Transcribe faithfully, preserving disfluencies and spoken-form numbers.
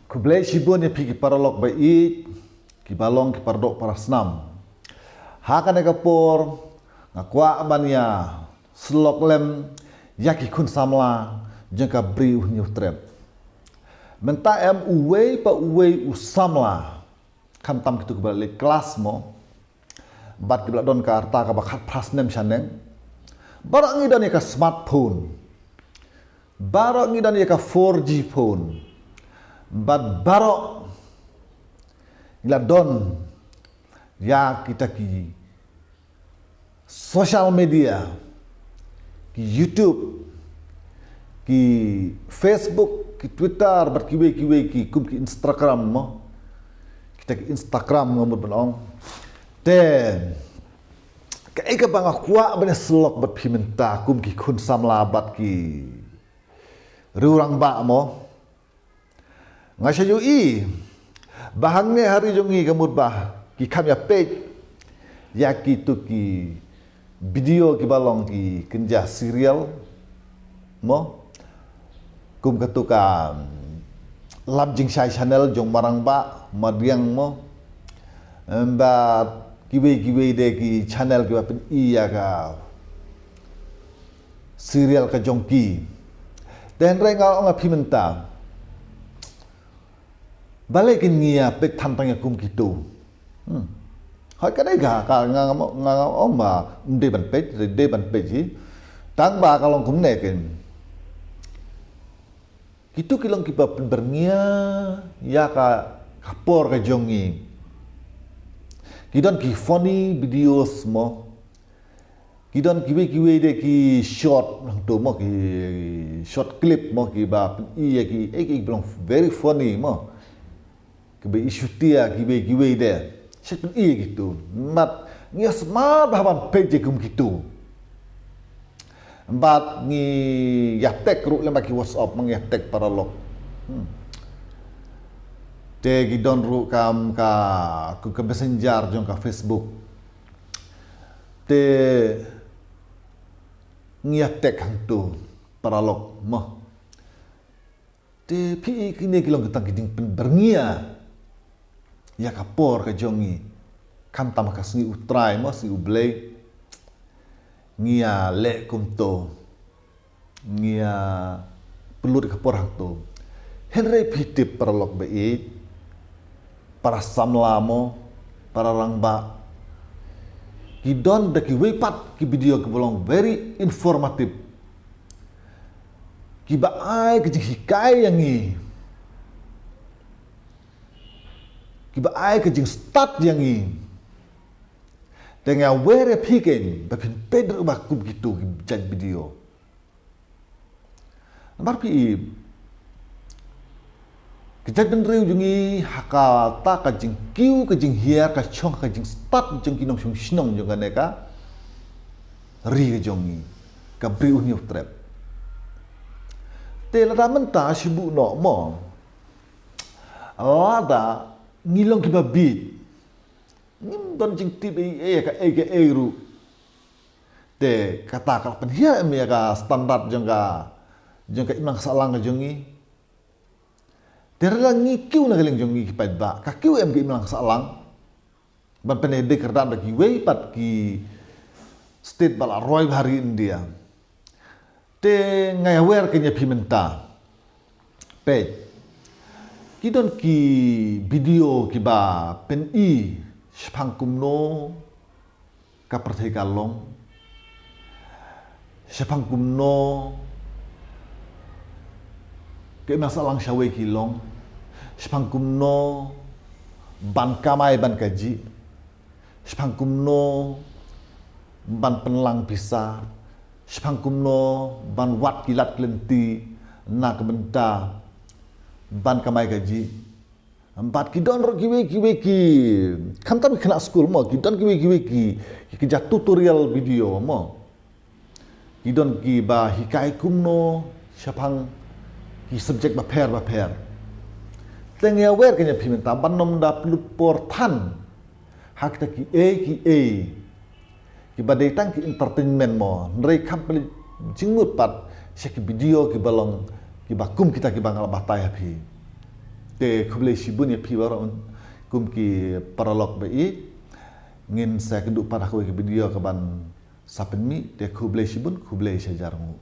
Khublei shibun ïa phi ki paralok ba ïeit, ki ba long ki paradoh parasnam. Ha kane ka por nga kwah ban ïa syllok lem ïa ki khun samla jong ka Bri U Hynñiewtrep. Mynta em uwei pa uwei u samla, khamtam kito kiba la leit klas mo, bad kiba la don ka rta kaba khatphra snem shaneng, baroh ngi don ïa ka smartphone, baroh ngi don ïa ka four G phone, bad baroh ngi la don ïa kita ki social media, ki YouTube, ki Facebook, ki Twitter, bad kiwei kiwei ki, kum ki Instagram mo. Kita ki Instagram nga mut ban ong. Te kaei kaba nga kwah ban ïa syllok bad phi mynta kum ki khun samla bad ki riew rangbah mo. Nga shu ïohi ba hangne ha ri jong ngi ka mut ba ki kham ïa peit ïa kito ki video kiba long ki kynja serial mo, kum kato ka Lam Jingshai channel jong Marangbah Madiang mo, em, bad kiwei kiwei de ki channel kiba pyni ïa ka serial ka jong ki. Te hynrei nga ong ïa phi mynta, balei kin ngi ïa peit than tang ïa kum kito? Hmm. Hooid ka dei ka, ka nga, nga, nga ong ba ym dei ban peit, dei ban peit hi. Tang ba ka long kumne kin, kito ki long kiba pynbyrngia ïa ka, ka por ka jong ngi. Ki don ki funny videos mo. Ki don kiwei kiwei de ki short hangto mo, ki short clip mo, kiba pyni ïa ki, eh, ki ba long very funny mo. Kiba i shutia kiwei kiwei de. Shet pyni ïa kito. Bad ngi ïa smat bha ban peit ïa kum kito. Bad ngi ïa tag ruh lem bad ki WhatsApp, ngi ïa tag paralok. Hmm. Te ki don ruh kam ka, ka, ka Messenger jong ka Facebook. Te ngi ïa tag hangto paralok mo. Te phi i kine ki long kita ki jingpynbyrngia ïa ka por ka jong ngi. Khamtam ka sngi U Trai mo, sngi U Blei, ngi ïa leh kumto. Ngi ïa pynlut ka por hangto. Hynrei phi tip paralok ba ïeit, para samla mo, para rangbah, ki don da kiwei pat ki video kiba long very informative, kiba ai ka jinghikai ïa ngi, kiba ai ka jingstad ïa ngi. Te nga wer ïa phi kein ba phin peit ruh ba kum kito ki jait video. Namar phi i, ka jaitbynriew jong ngi ha kata ka jingkiew ka jinghiar ka shong ha ka jingstad jong ki nongshong shnong jong kane ka ri ka jong ngi, ka Bri U Hynñiewtrep. Te lada mynta shu buh noh mo, lada ngi long kiba bieit, ngim don jingtip ei ei ka ei ka ei ruh. Te kata ka la pynhiar em ïa ka standard jong ka, jong ka imlang sahlang ka jong ngi. Te lada ngi kiew na ka liang jong ngi ki paidbah, ka kiew em ka imlang sahlang ban pynïadei kyrdan da kiwei pat ki state ba la roi bha ha ri India. Te nga ïa wer kein ïa phi mynta. Peit, ki don ki video kiba pyni shaphang kumno ka pyrthei ka long, shaphang kumno ka imlang sahlang shawei ki long, shaphang kumno ban kamai ban kajih, shaphang kumno ban pynlang pisa, shaphang kumno ban wad ki lad ki lynti na ka bynta ban kamai kajih. Bad ki don ruh kiwei kiwei ki, khamtam ki khynnah skul mo, ki don kiwei kiwei ki, ki, ki jait tutorial video mo. Ki don kiba hikai kumno shaphang ki subject bapher bapher. Te nga ïa wer kein ïa phi mynta ban ym da pynlut por than ha kita ki ei ki ei kiba dei tang ki entertainment mo, hynrei kham pynlut jingmut pat sha ki video kiba long kiba kum kita kiba nga la batai ha phi. Te khublei shibun ïa phi baroh kum ki paralok ba ïeit. Ngin sa ïakynduh pat ha kawei ka video kaban sa pynmih, te khublei shibun, khublei shihajar nguh.